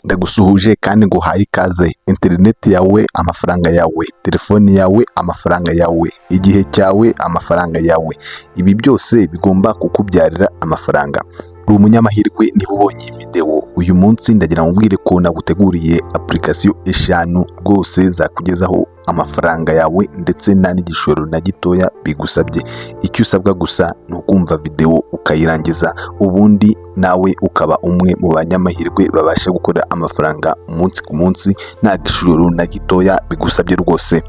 Ndagusuhuje kandi nguhaye ikaze. Interineti yawe amafaranga yawe, telefoni yawe amafaranga yawe, igihe cyawe amafaranga yawe, ibi byose bigomba kukubyarira amafaranga. Uri umunyamahirwe niba ubonye iyi videwo. Uyu munsi ndagira ngo nkubwire ko naguteguriye application 5 rwose zakugezaho amafaranga yawe ndetse nta n'igishoro na gitoya bigusabye. Icyo usabwa gusa ni ukumva videwo ukayirangiza, ubundi nawe ukaba umwe mu banyamahirwe babasha gukora amafaranga umunsi ku munsi nta gishoro na gitoya bigusabye rwose.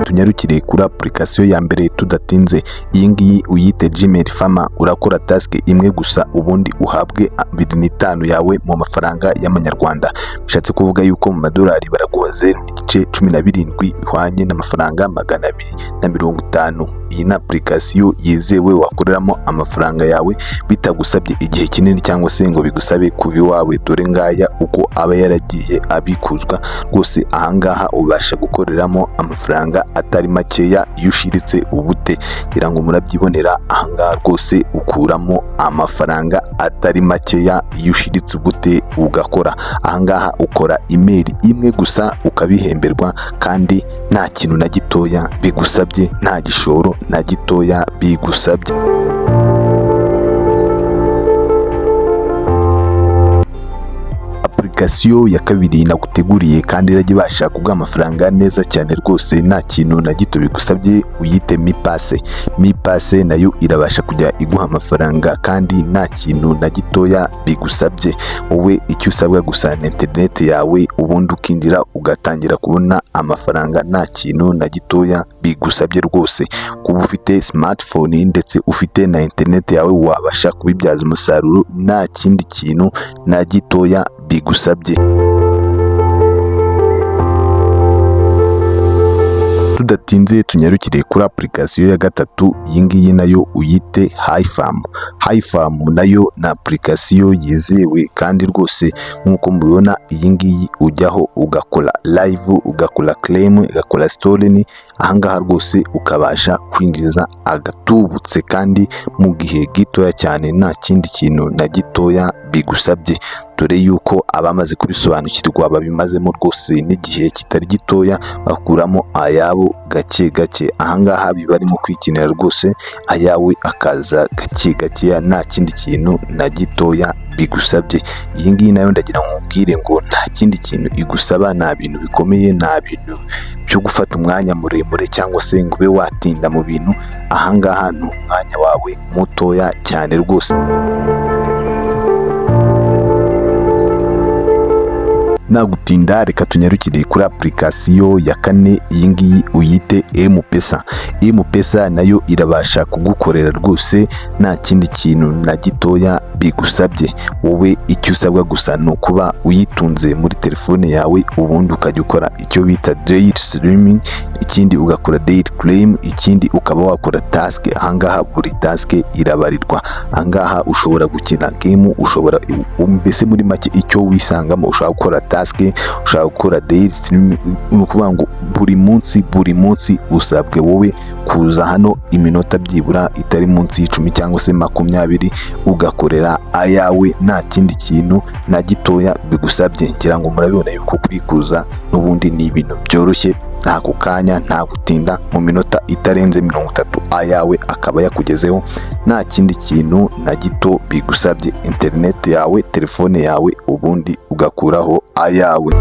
Tunyarukire kuri application ya mbere tudatinze. Iyi ngiyi uyite Gmail Farmer. Urakora task imwe gusa ubundi uhabwe 25 yawe mu mafaranga y'amanyarwanda. Bishatse kuvuga yuko mu madolari baraguha 0.17 bihwanye n'amafaranga 250. Iyi ni application yizewe wakoreramo amafaranga yawe bitagusabye igihe kinini cyangwa se ngo bigusabe kuva iwawe. Dore ngaya uko aba yaragiye abikuzwa rwose. Ahangaha ubasha gukoreramo amafaranga atari makeya iyo ushiritse ubute. Ngira ngo murabyibonera, ahangaha rwose ukuramo amafaranga atari makeya iyo ushiritse ubute ugakora. Ahangaha ukora email imwe gusa ukabihemberwa kandi nta kintu na gitoya bigusabye, nta gishoro na gitoya bigusabye. Application ya kabiri naguteguriye kandi irajya ibasha kuguha amafaranga neza cyane rwose nta kintu na gito bigusabye, uyite Mipase. Mipase nayo irabasha kujya iguha amafaranga kandi nta kintu na gitoya bigusabye. Wowe icyo usabwa gusa ni interineti yawe, ubundi ukinjira ugatangira kubona amafaranga nta kintu na gitoya bigusabye rwose. Kuba ufite smartphone ndetse ufite na interineti yawe wabasha kubibyaza umusaruro nta kindi kintu na gitoya bigusabye. Tudatinze tunyarukire kuri application ya gatatu. Iyi ngiyi nayo uyite HiFarm. HiFarm nayo ni application yizewe kandi rwose nk'uko mubibona, iyi ngiyi ujyaho ugakora live, ugakora claim, ugakora story. Ahangaha rwose ukabasha kwinjiza agatubutse kandi mu gihe gitoya cyane nta kindi kintu na gitoya bigusabye. Dore yuko abamaze kubisobanukirwa babimazemo rwose n'igihe kitari gitoya, bakuramo ayabo gake gake. Ahangaha biba arimo kwikinira rwose, ayawe akaza gake gakeya nta kindi kintu na gitoya bigusabye. Iyi ngiyi nayo ndagira ngo nkubwire ngo nta kindi kintu igusaba, nta bintu bikomeye, nta bintu byo gufata umwanya muremure cyangwa se ngo ube watinda mu bintu. Ahangaha ni umwanya wawe mutoya cyane rwose. Nagutinda reka tunyarukire kuri application ya kane. Iyi ngiyi uyite M-Pesa. M-Pesa nayo irabasha kugukorera rwose nta kindi kintu na gitoya bigusabye. Wowe icyo usabwa gusa ni ukuba uyitunze muri telefone yawe, ubundi ukajya ukora icyo bita daily streaming, ikindi ugakora daily claim, ikindi ukaba wakora task. Ahangaha buri task irabarirwa. Ahangaha ushobora gukina game, ushobora mbese muri make icyo wisangamo, ushobora gukora task, ushobora gukora daily streaming. Ni ukuvuga ngo buri munsi buri munsi usabwe wowe kuza hano iminota byibura itari munsi y'10 cyangwa se 20, ugakorera ayawe nta kindi kintu na gitoya bigusabye. Ngira ngo murabibona yuko kubikuza n'ubundi ni ibintu byoroshye, nta kanya, nta gutinda, mu minota itarenze 30 ayawe akaba yakugezeho nta kindi kintu na gito bigusabye. Interineti yawe, telefone yawe, ubundi ugakuraho ayawe.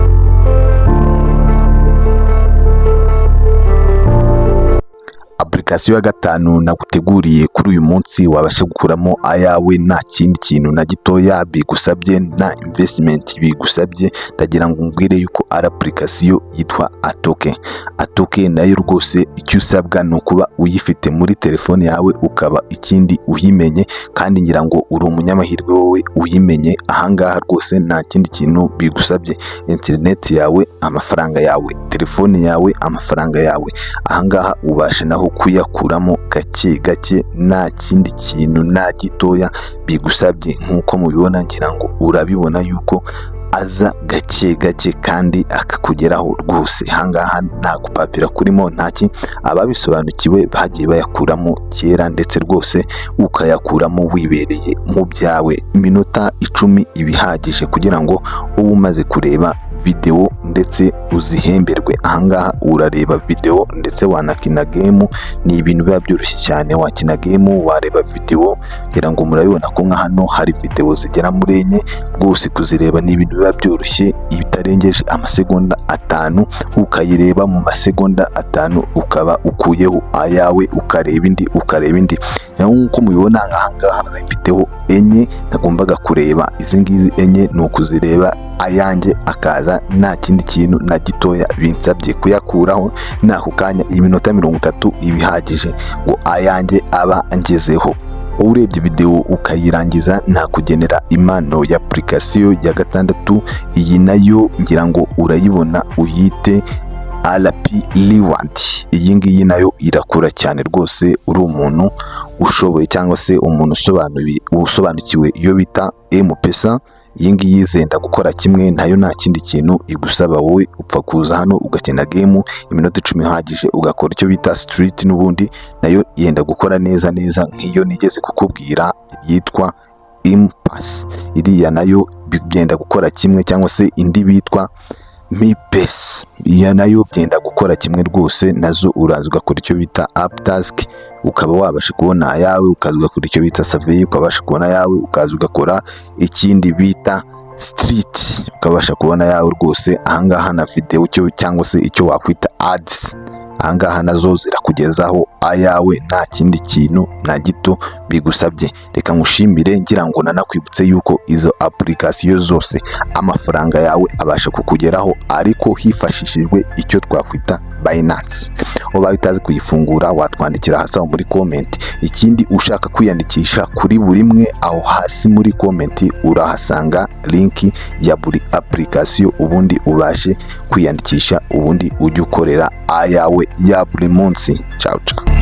Application ya gatanu naguteguriye kuri uyu munsi wabasha gukuramo ayawe nta kindi kintu na gitoya bigusabye, nta investment bigusabye, ndagira ngo umbwire yuko ari application yitwa Atoke. Atoke nayo rwose icyo usabwa ni ukuba uyifite muri telefone yawe, ukaba ikindi uyimenye, kandi ngira ngo uri umunyamahirwe wowe uyimenye. Ahangaha rwose nta kindi kintu bigusabye, interineti yawe amafaranga yawe, telefone yawe amafaranga yawe. Ahangaha ubasha naho kuyakuramo gake gake nta kindi kintu na gitoya bigusabye. Nk'uko mubibona, ngira ngo urabibona yuko Aza gake gake kandi akakugeraho rwose. Ahangaha nta gupapira kurimo, ntaki. Ababisobanukiwe bagiye bayakuramo kera, ndetse rwose ukayakuramo wibereye mu byawe. Iminota 10 iba ihagije kugira ngo ube umaze kureba videwo ndetse uzihemberwe. Ahangaha urareba videwo ndetse wanakina game. Ni ibintu biba byoroshye cyane, wakina game, wareba videwo. Ngira ngo murabibona ko nka hano hari videwo zigera muri enye. Rwose kuzireba ni ibintu biba byoroshye, bitarengeje amasegonda 5, ukayireba mu masegonda 5 ukaba ukuyeho ayawe, ukareba indi, ukareba indi. Nk'uko mubibona, aha ngaha mfiteho enye nagombaga kureba. Izi ngizi enye ni ukuzireba, ayanjye akaza nta kindi kintu na gitoya binsabye kuyakuraho. N'ako kanya iminota 30 iba ihagije ngo ayanjye aba angezeho. Wowe urebye videwo ukayirangiza, nakugenera impano ya application ya gatandatu. Iyi nayo ngira ngo urayibona, uyite RP Reward. Iyi ngiyi nayo irakura cyane rwose. Uri umuntu ushoboye cyangwa se umuntu usobanukiwe iyo bita M-Pesa, iyi ngiyi zenda gukora kimwe nayo. Nta kindi kintu igusaba, wowe upfa kuza hano ugakina game iminota 10 ihagije, ugakora icyo bita street. N'ubundi nayo yenda gukora neza neza nk'iyo nigeze kukubwira yitwa Impass. Iriya nayo byenda gukora kimwe, cyangwa se indi bitwa Mipesi, iyo nayo byenda gukora kimwe rwose. Nazo uraza ugakora icyo bita app task, ukaba wabasha kubona ayawe, ukaza ugakora icyo bita survey, ukabasha kubona ayawe, ukaza ugakora ikindi bita street, ukabasha kubona ayawe rwose. Ahangaha na video cyo cyangwa se icyo wakwita ads, ahangaha nazo zirakugezaho ayawe nta kindi kintu na gito bigusabye. Reka nkushimire. Ngira ngo nanakwibutse yuko izo application zose amafaranga yawe abasha kukugeraho, ariko hifashishijwe icyo twakwita Binance. Ubaye utazi kuyifungura, watwandikira hasi aho muri comment. Ikindi, ushaka kwiyandikisha kuri buri imwe, aho hasi muri comment urahasanga link ya buri application, ubundi ubashe kwiyandikisha, ubundi ujye ukorera ayawe ya buri munsi. Ciao ciao.